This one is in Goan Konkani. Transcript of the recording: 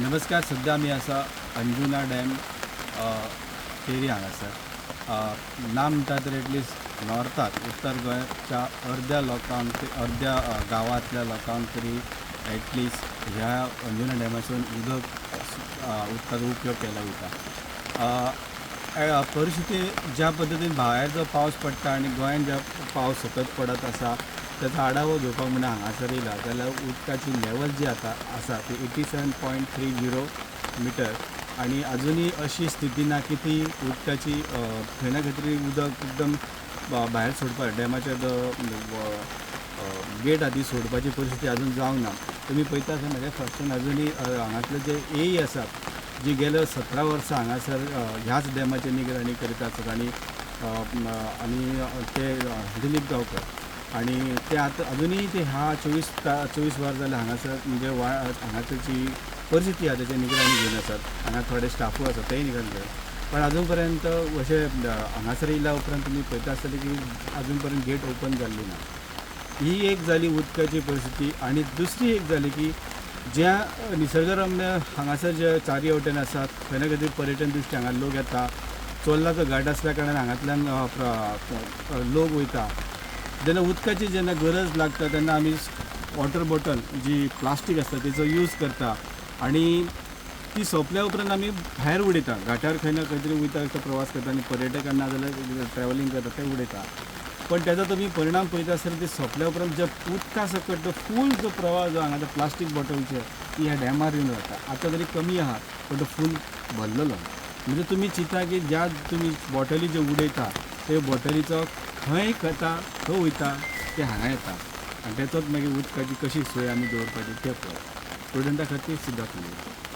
नमस्कार. सध्या आमी आसा अंजुना डॅम केरी हांगासर. ना म्हणटा तरी एटलिस्ट नॉर्थाक, उत्तर गोंयच्या अर्द्या लोकांक, अर्द्या गांवांतल्या लोकांक तरी एटलिस्ट ह्या अंजुना डॅमासून उदक, उदकाचो उपयोग केलो वयता. परिस्थिती ज्या पद्दतीन भायर जो पावस पडटा आनी गोंयांत ज्या पावस सतत पडत आसा, तेचो आढावो घेवपाक म्हणून हांगासर येयला जाल्यार उदकाची लेवल जी आतां आसा ती 87.30 मिटर आनी अजुनूय अशी स्थिती ना की ती उदकाची खंय ना खंय तरी उदक एकदम भायर सोडपाक, डॅमाचे गेट आदी सोडपाची परिस्थिती अजून जावंक ना. तुमी पळयता आसतना म्हाज्या फाटल्यान अजुनूय हांगासले जे एई आसात, जी गेल्या 17 वर्सां हांगासर ह्याच डॅमाची निगराणी करीत आसात आनी ते दिलीप गांवकर आनी ते आतां अजुनूय ते ह्या 24 वर जाल्यार हांगासर म्हणजे हांगासर जी परिस्थिती आसा तेची निगराणी घेवन आसात. हांगा थोडे स्टाफूय आसात, तेय निगराणी घेतात, पण अजून पर्यंत अशें हांगासर येयल्या उपरांत तुमी पळयता आसतले की अजून पर्यंत गेट ओपन जाल्ली ना. ही एक जाली उदकाची परिस्थिती. आनी दुसरी एक जाली की ज्या निसर्गरम्य हांगासर जे चारी वटेन आसात, खंय ना खंय तरी पर्यटन दृश्टी हांगा लोक येता. चोर्लाचो घाट आसल्या कारणान हांगांतल्यान लोक वयता. जेन्ना उदकाची जेन्ना गरज लागता तेन्ना आमी वॉटर बॉटल जी प्लास्टीक आसता तेचो यूज करता आनी ती सोंपल्या उपरांत आमी भायर उडयता. घाटार खंय ना खंय तरी वयता, तो प्रवास करता आनी पर्यटकांना नाजाल्यार ट्रॅवलिंग करता ते उडयता. पण तेजो तुमी परिणाम पळयता आसतना ती सोंपल्या उपरांत जे उदका सकट तो फूल जो प्रवाह जो हांगा प्लास्टीक बॉटलचे ती ह्या डॅमार येवन वता. आतां तरी कमी आहा, पण तो फूल भरलेलो. म्हणजे तुमी चिंता की ज्या तुमी बॉटली ज्यो उडयता ते बॉटलीचो खंय वता, खंय वयता, ते हांगा येता आनी तेचोच मागीर उदकाची कशी सोय आमी दवरपाची ते पळय. स्टुडंटा खातीर सिद्धार्थ उलयता.